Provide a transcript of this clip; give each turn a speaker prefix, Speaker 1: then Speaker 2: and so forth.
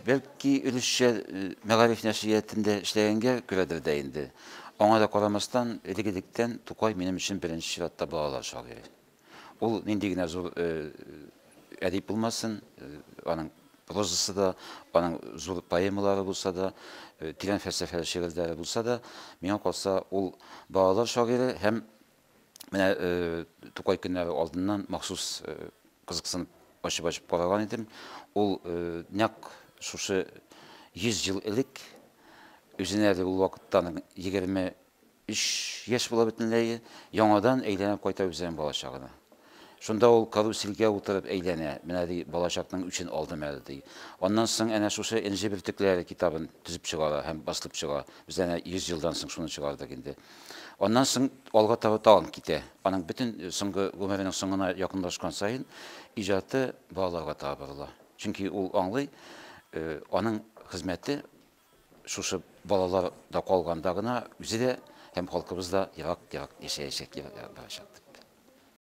Speaker 1: Бәлки, өлешчә Мәгариф нәшриятында эшләгәнгә күрәдер дә инде. Аңа да карамастан, элек-электән Тукай минем өчен беренче чиратта балалар шагыйре. Ул нинди генә зур әдип булмасын, аның прозасы да, аның зур поэмалары булса да, тирән фәлсәфәле шигырьләре булса да, миңа калса, ул балалар шагыйре һәм менә Тукай көннәре алдыннан махсус кызыксынып ачып-ачып караган идем. Ул нәкъ шушы 100 ел элек үзенә әле ул вакытта аның 23 яшь була бөтенләе, яңадан әйләнеп кайта үзенең балачагына. Шунда ул карусельгә утырып әйләнә, менә ди, балачакның үчен алдым әле, ди. Аннан соң әнә шушы Энҗе бөртекләре китабын төзеп чыгара һәм басылып чыга. Без әнә 100 елдан соң шуны чыгардык инде. Аннан соң алга таба тагын китә. Аның бөтен соңгы гомеренең соңына якынлашкан саен иҗаты балаларга таба борыла. Чөнки ул аңлый, аның хезмәте шушы балаларда калганда гына үзе дә һәм халкыбыз да ерак-ерак яшәячәк, ерак-ерак барачак дип.